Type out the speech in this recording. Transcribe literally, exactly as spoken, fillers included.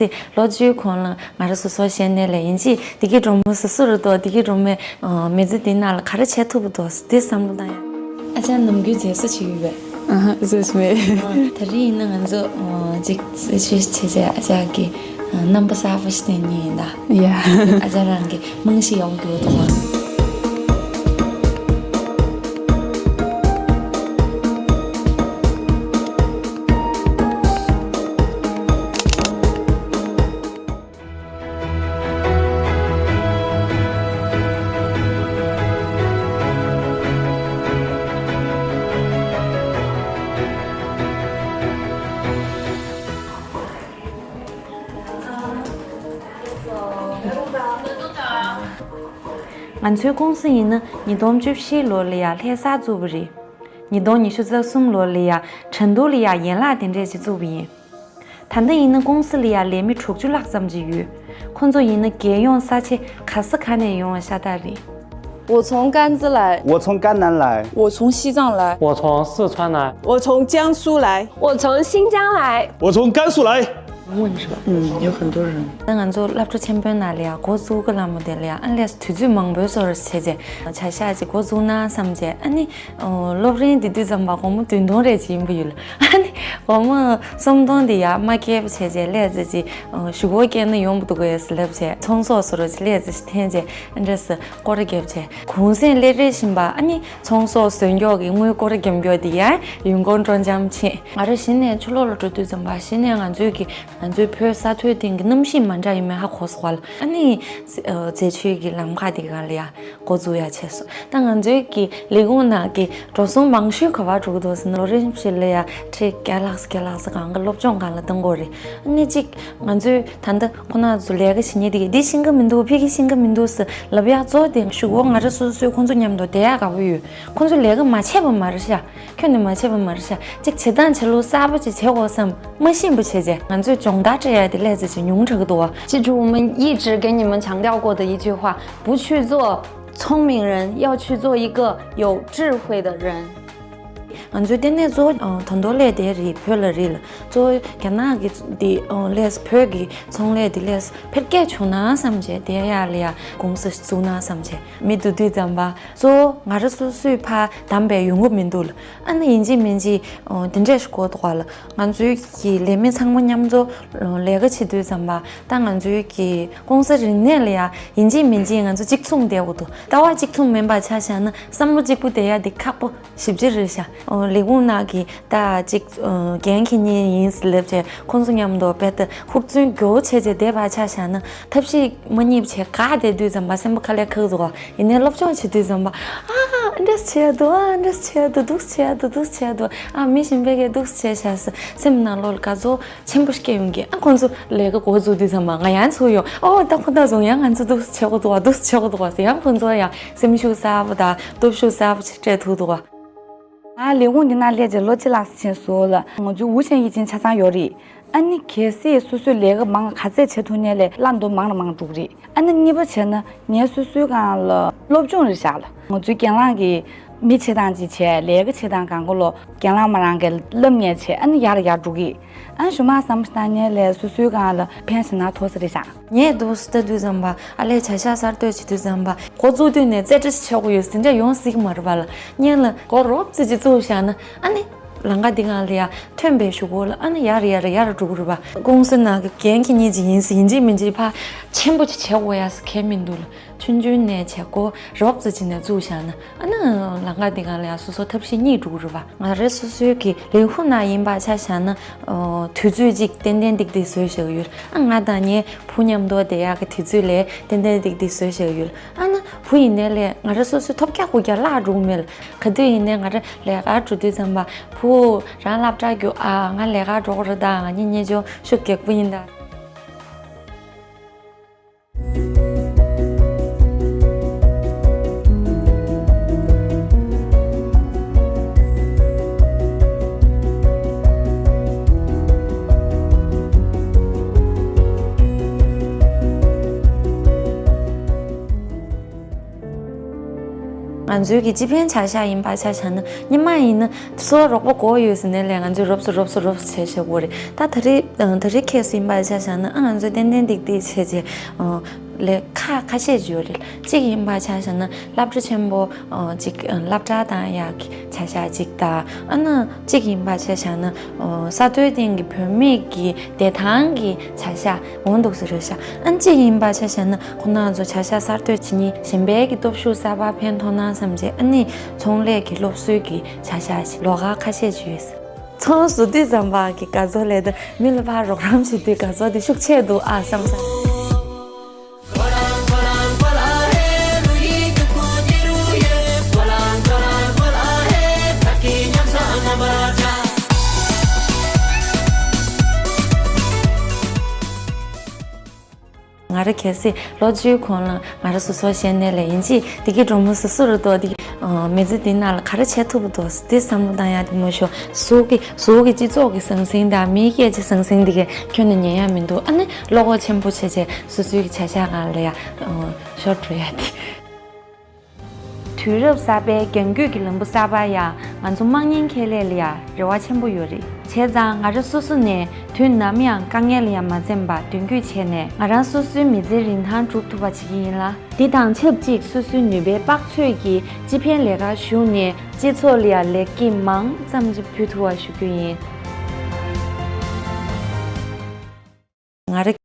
དེ་ལོ་བཅུའི་གོང་ལ་ང་རང་སོ་སོ་བཤད་ནས་ལས་ཡིན་གཅིག་བདེ་སྐྱིད་སྒྲོལ་མ་སུ་སུ་རུ་གཏོགས་བདེ་སྐྱིད་སྒྲོལ་མའི་མི་ཚེ་འདི་ནང་ལ་ག་རེ་བྱེད་ཐུབ་པ་འདུག་འདི་བསམ་བློ་བཏང་ཡ། ཨ་ཅག་ནམ་རྒྱུན་མཛེས་བཟོ་བྱེད་ཀྱི་ཡོད་པས། ཨ་ཧ་བཟོས་མེད། ད་རེས་ཡིན་ན་ང་ཚོ་ཅིག་རྩད་ཆོད་བྱས་བྱས་ཨ་ཅག་གི་རྣམ་པ་གསར་པ་ཞིག་བསྟན་ཉེན་ཡིན་ད། ཡ། ཨ་ཅག་རང་གི་རྨང་གཞི་ཡོང་རྒྱུ་འདུག་ཨ། ང་ཚོའི་ཀུང་སི་ཡིན་ན་ཉིས་སྟོང་བཅུ་བཞི་ལོ་ལ་ཡ་ལྷ་སར་བཙུགས་པ་རེད། ཉིས་སྟོང་ཉི་ཤུ་རྩ་གསུམ་ལོ་ལ་ཡ་ཁྲེང་ཏུའུ་ལ་ཡ་ཡན་ལག་དེ་འདྲས་ཅིག་བཙུགས་པ་ཡིན། ད་ལྟ་ཡིན་ན་ཀུང་སི་ལ་ཡ་ལས་མི་དྲུག་ཅུ་ལྷག་ཙམ་ཅིག་ཡོད། ཁོ་ཚོ་ཡིན་ན་རྒྱལ་ཡོངས་ས་ཆ་ག་ས་ག་ནས་ཡོང་བ་ཤ་སྟག་རེད། 我从甘孜来。 我从甘南来。 我从西藏来。 我从四川来。 我从江苏来。 我从新疆来。 我从甘肃来。问是吧？嗯，有很多人。 ད་ང་ཚོ་སློབ་གྲྭ་ཆེན་པོའི་ནང་ལ་ཡ་འགོ་བཙུགས་ཀྱི་ལ་མོ་དེ་ལ་ཡ་ཨ་ལས་དུས་ཚོད་མང་པོའི་སོར་བྱས་རྗེས་བྱ་གཞག་ཅིག་འགོ་བཙུགས་ན་བསམ་རྗེས་ཨ་ནི། སློབ་རིམ་དེ་དུས་ཙམ་པ་སྒོར་མོ་བདུན་སྟོང་རེ་ཅིག་ཡིན་པ་ཡོད་ལ། ཨ་ནི་སྒོར་མོ་སུམ་སྟོང་དེ་ཡར་མ་སྐྱེལ་བ་བྱས་རྗེས་ལས་ཙི་ཅིག་གཞུག་གུ་སྐྱེལ་ན་ཡོང་བ་འདུག་གས་ལབ་བྱས་ཚོང་ཟོག་སོ་རོ་ཅིག་ལས་ཙི་ཅིག་འཐེན་བྱས་ཨ་འདྲས་སུ་སྐོར་ར་བརྒྱབ་བྱས་གུང་སེང་སླེབས་རེ་བཞིན་པ་ཨ་ནི་ཚོང་ཟོག་བཟོས་མགྱོགས་ཀྱི་དངུལ་སྐོར་ར་བརྒྱབ་མགྱོགས་དེ་ཡར་ཡུལ་སྐོར་སྤྲོ་འཆམ་ཕྱིན། ང་རང་གཞི་ནས་ཕྱི་ལོགས་ལ་འགྲོ་དུས་ཙམ་པ་གཞི་ནས་ང་ཚོའི་གི་ང་ཚོའི་བོད་ས་མཐོའི་སྟེང་གི་གནམ་གཤིས་མ་འདྲ་ཡིན་མིན་ཧ་གོ་སོང་བ་ལ། ཨ་ནི་རྫས་ཆུའི་གི་ལམ་ཁ་དེ་ག་ལ་ཡ། འགོ་འཛུགས་ཡ་བྱས་སོང་། ད་ང་ཚོའི་གི་ལས་ཁུངས་ནང་གི་འགྲོ་སོང་མང་ཤོས་ག་པར་འགྲོ་གི་འདུག་ཟེར་ན་ལོ་རིམ་བཞི་ལ་ཡ་ཁྲི་བརྒྱ་ལྷག་ཙམ་བརྒྱ་ལྷག་ཙམ་གང་ག་སློབ་སྦྱོང་སྒང་ལ་གཏོང་དགོས་རེད། ཨ་ནི་གཅིག་ང་ཚོས་ད་ལྟ་ཁོ་ན་ཚོ་ལས་ཀ་བྱེད་མཁན་དེ་གི་འདི་ཤེས་ཀྱི་མི་འདུག་ཕ་གི་ཤེས་ཀྱི་མི་འདུག་ཟེར་ལབ་ཡ་གཙོ་བོ་དེ་གཞུག་གུ་ང་རང་སོ་སོས་ཁོ་ཚོ་མཉམ་དུ་བསྡད་ཡ་དགའ་པོ་ཡོད། ཁོ་ཚོ་ལས་ཀ་མ་བྱས་པ་མ་རེད་ཤག་ཁྱོན་ནས་མ་བྱས་པ་མ་རེད་ཤག་ཅིག་བྱེད་སྟངས་བྱེད་ལུགས་གསར་པ་ཅིག་བྱེད་དགོས་བསམ། མ་ཤེས་པ་བྱས་རྗེས་ང་ཚོས་སྦྱོང་བརྡར་སྤྲད་ཡ་དེ་ལས་ཙི་ཅིག་ཉུང་དྲགས་ཀྱི་འདུག་བ། 记住我们一直给你们强调过的一句话，不去做聪明人，要去做一个有智慧的人。 ང་ཚོའི་ལྟེ་གནས་གཙོ་བོ་ད་མདོ་ལས་དེ་རེད། བོད་ལ་རེད་ལ། གཙོ་བོ་རྒྱ་ནག་གི་དེ་ལས་བོད་ཀྱི་ཚོང་ལས་དེ་ལས་འཕེལ་རྒྱས་བྱུང་ན་བསམ་བྱས་དེ་ཡ་ལ་ཡ་ཀུང་སི་བཙུགས་ན་བསམ་བྱས་མི་འདུག་དུས་ཙམ་པ་གཙོ་བོ་ང་རང་སོ་སོས་ཕར་བདམས་པའི་ཡོང་གི་མི་འདུག་ལ། ཨ་ནི་ཡིན་གཅིག་མིན་གཅིག་དེ་འདྲས་ཞིག་གོ་འདུག་ག་ལ། ང་ཚོའི་གི་ལས་མི་ཚང་མ་མཉམ་དུ་ལས་ཀ་བྱེད་དུས་ཙམ་པ་ད་ང་ཚོའི་གི་ཀུང་སི་རིག་གནས་ལ་ཡ་ཡིན་གཅིག་མིན་གཅིག་ང་ཚོ་གཅིག་མཚུངས་བསྡད་དགོས་འདུག་ལྟ་བ་གཅིག་མཚུངས་མིན་པ་ཆ་བཞག་ན་བསམ་བློ་གཅིག་པུ་བསྡད་ཡ་དེ་ཁག་པོ་ཞེ་པོ་ཅིག་རེད་ཤག་ལས་ཁུངས་ནང་གི་ད་ཅིག་འགན་འཁྱེར་མཁན་ཡིན་ཟེར་ལབ་བྱས་ཁོང་ཚོ་མཉམ་དུ་དཔེ་ད་ཧུར་བརྩོན་མགྱོགས་བྱས་བྱས་བསྡད་པ་ཆ་བཞག་ན་ཐབས་ཤེས་མ་རྙེད་བྱས་ག་བསྡད་དུས་ཙམ་པ་སེམས་པ་དཀའ་ལས་ཁག་འདུག་ག་ཡིན་ནའི་སློབ་སྦྱོང་བྱེད་དུས་ཙམ་པ་ཨ་ཨ་འདྲས་བྱས་འདུག་ཨ་འདྲས་བྱས་འདུག་འདུག་བྱས་འདུག་འདུག་བྱས་འདུག་ཨ་མི་གཞན་པས་ཀྱིས་འདུག་བྱས་བྱས་ཟེར་སེམས་ནང་ལོགས་ལ་དགའ་ཚོར་ཆེན་པོ་སྐྱེ་ཡོང་གི་ཨ་ཁོང་ཚོ་ལས་ཀ་འགོ་བཙུགས་དུས་ཙམ་པ་ང་ཡང་ཚུར་ཡོང་ཨོ་ད་ཁོ་ད་བཟུང་ཡང་ང་ཚོ་འདུག་བྱེད་དགོས་འདུག་བ་འདུག་བྱེད་དགོས་འདུག་བ་ཟེར་ཡང་ཁོང་ཚོ་ཡང་སེམས་ཤུགས་གསར་པ་དང་སྟོབས་ཤུགས་གསར་པ་ཞིག་སྤྲད་ཐུབ་འདུག་བ། ང་ལས་ཁུངས་འདི་ནང་སླེབས་རྗེས་ལོ་གཅིག་ལྷག་ཙམ་ཕྱིན་སོང་ལ། ང་ཚོའི་ཝུ་ཆེན་ཡིག་ཆེན་ཆ་ཚང་ཡོད་རེད། ཨ་ནི་གལ་སྲིད་སོ་སོའི་ལས་ཀ་མང་ག་ཚད་བྱེད་ཐུབ་ནའི་ལས་སླ་མདོ་མང་ལ་མང་འགྲོ་གི་རེད། ཨ་ནི་གཉིས་པ་བྱས་ན་ངའི་སོ་སོའི་སྒང་ལ་སློབ་སྦྱོང་རེད་བཞག་ལ། ང་ཚོའི་གྱེན་ལངས་ཀྱི་མི་བྱེད་སྟངས་ཅིག་བྱས་ལས་ཀ་བྱེད་སྟངས་སྒང་ག་ལོ་གྱེན་ལངས་མ་རང་གིས་བསླབ་ངེས་བྱས་ཨ་ནི་ཡར་ཡར་འགྲོ་གི་ཨ་ནི་གཞུག་མ་བསམ་བློ་བཏང་ནའི་ལས་སོ་སོའི་སྒང་ལ་ཕན་ཞིག་ན་ཐོགས་ས་རེད་བཞག་ངས་འདུག་སེ་ལྟ་དུས་ཙམ་པ་ཨ་ལས་བྱ་གཞག་གསར་གཏོད་བྱེད་དུས་ཙམ་པ་འགོ་བཙུགས་དུས་ནས་རྩེ་གྲ་ཞིག་ཆགས་ཀྱི་ཡོད་ཟེར་འདྲ་ཡོང་སྲིད་ཀྱི་མ་རེད་པ་ལ། སྔོན་ལ་འགོ་རོབ་ཙམ་ཅིག་བཙུགས་བཞག་ན་ཨ་ནི། ལམ་ཁ་འདི་སྒང་ལ་ཡ་ཐོན་པའི་གཞུག་གུ་ལ་ཨ་ནི་ཡར་ཡར་ཡར་འགྲོ་གི་རེད་པ། ཀུང་སི་ནང་གི་འགན་འཁྱེར་མཁན་ཅིག་ཡིན་ཟེར་ཡིན་གཅིག་མིན་གཅིག་ཕར་ཆེན་པོ་ཅིག་བྱེད་དགོས་ཡ་ཟེར་གང་ཡང་མི་འདུག་ལ། ཆུང་ཆུང་ནས་བྱེད་སྒོ་རོབ་ཙམ་ཅིག་ནས་བཙུགས་བཞག་ན་ཨ་ནི་ལམ་ཁ་འདི་སྒང་ལ་ཡ་སོ་སོ་ཐབས་ཤེས་རྙེད་འགྲོ་གི་རེད་པ། ང་རང་སོ་སོའི་གི་ལས་ཁུངས་ནང་ཡིན་པ་ཆ་བཞག་ན་དུས་ཚོད་ཅིག་ཏན་ཏན་ཏིག་ཏིག་བཟོས་བཞག་གི་ཡོད། ཨ་ང་དང་ངའི་བུ་མཉམ་དུ་བསྡད་ཡག་གི་དུས་ཚོད་ལས་ཏན་ཏན་ཏིག་ཏིག་བཟོས་བཞག་གི་ཡོད། ཨ་ནི་བུ་ཡིན་ནའི་ལས་ང་རང་སོ་སོའི་ཐོབ་རྒྱག་གུ་རྒྱག་བརླག་འགྲོ་གི་མེད་ལ། ག་དུས་ཡིན་ནའི་ང་རང་ལས་ཀ་འགྲོ་དུས་ཙམ་པ་བུ་རང་སློབ་གྲྭ་རྒྱུགས་ཨ་ང་ལས་ཀ་འགྲོ་གི་རེད་ད། ང་གཉིས་གཉིས་ཆོ་ཤུགས་རྒྱག་པོ་ཡིན་ད། ང་ཚོའི་གི་སྤྱི་ཕན་བྱ་གཞག་ཡིན་པ་ཆ་བཞག་ན། སྔོན་མ་ཡིན་ན་སོ་རོགས་པ་དགོས་ཡོད་ཟེར་ནས་ལས་ང་ཚོས་རོབ་ཙམ་རོབ་ཙམ་རོབ་ཙམ་བྱས་བཞག་གི་རེད། ད་ད་རེས་ད་རེས་ཁེ་སི་ཡིན་པ་ཆ་བཞག་ན། ཨ་ང་ཚོས་ཏན་ཏན་ཏིག་ཏིག་བྱས་བྱས་ལས་ཁག་ཁ་ཤས་ཅིག་ཡོད་རེད། གཅིག་ཡིན་པ་ཆ་བཞག་ན་སློབ་གྲྭ་ཆེན་པོ་ཅིག་སློབ་གྲྭ་བཏང་ཡག་གི་བྱ་གཞག་ཅིག་དང་། ཨ་ནི་གཅིག་ཡིན་པ་ཆ་བཞག་ན་ས་མཐོའི་སྟེང་གི་བུད་མེད་ཀྱི་བདེ་ཐང་གི་བྱ་གཞག་འོང་འདུག་ཟེར་རེད་ཤག་ཨ་གཅིག་ཡིན་པ་ཆ་བཞག་ན་ཁོ་ན་ང་ཚོ་བྱ་གཞག་གསར་གཏོད་བྱེད་མཁན་གཞན་པའི་གི་སྟོབས་ཤུགས་གསར་པ་ཕན་ཐོགས་ན་བསམ་བྱས། ཨ་ནི་ཚོང་ལས་ཀྱི་སློབ་གསོའི་གི་བྱ་གཞག་ཅིག་ལོགས་ཀ་ཁ་ཤས་ཅིག་ཡོད། ཚོང་བཟོ་དུས་ཙམ་པ་གི་དགའ་ཚོར་ལས་ད་མི་ལ་ཕར་རོགས་རམ་བྱེད་དུས་དགའ་ཚོར་དེ་ཤུགས་ཆེ་འདུག་ཨ་བསམ་ས། ང་རང་གལ་སྲིད་ལོ་བཅུའི་གོང་ལ་ང་རང་སོ་སོ་བཤད་ནའི་ལས་ཡིན་གཅིག་འདི་གི་སྒྲོལ་མ་སོ་སོ་རུ་གཏོགས་འདི་གི་མི་ཚེ་འདི་ནང་ལ་ག་རེ་བྱེད་ཐུབ་པ་འདུག་འདི་བསམ་བློ་བཏང་ཡག་དེ་མ་ཤོ་གཟུགས་ཀྱི་གཟུགས་ཀྱི་སྤྱི་ཚོགས་ཀྱི་ཟང་ཟིང་དང་མིའི་སྐད་ཀྱི་ཟང་ཟིང་འདི་གས་ཁྱོན་ནས་ཉན་ཡག་མི་འདུག་ཨ་ནི་བློ་ཁོག་ཆེན་པོ་བྱས་བྱས་སོ་སོའི་གི་བྱ་གཞག་སྒང་ལ་ཡ་ཤོར་འགྲོ་ཡག་དེ། དུས་རབས་གསར་པའི་རྒྱང་སྐྱོད་ཀྱི་ལམ་བུ་གསར་པར་ཡང་ང་ཚོ་དམངས་གཉེར་ཁེ་ལས་ལ་ཡང་རེ་བ་ཆེན་པོ་ཡོད་རེད། བྱས་ཙང་ང་རང་སོ་སོ་ནས་དུས་ནམ་ཡང་དཀའ་ངལ་ལ་ཡང་མ་འཛེམས་པར་མདུན་སྐྱོད་བྱས་ནས་ང་རང་སོ་སོའི་མི་ཚེའི་རིན་ཐང་སྒྲུབ་ཐུབ་པ་བྱེད་ཀྱི་ཡིན་ལ། འདི་དང་ཆབས་ཅིག་སོ་སོའི་ནུས་པའི་དཔག་ཚོད་ཀྱིས་སྤྱི་ཕན་ལས་ཀར་ཞུགས་ནས་སྤྱི་ཚོགས་ལ་ཡང་ལེགས་སྐྱེས་མང་ཙམ་ཅིག་ཕུལ་ཐུབ་པ་ཞུ་རྒྱུ་ཡིན། ང་རང་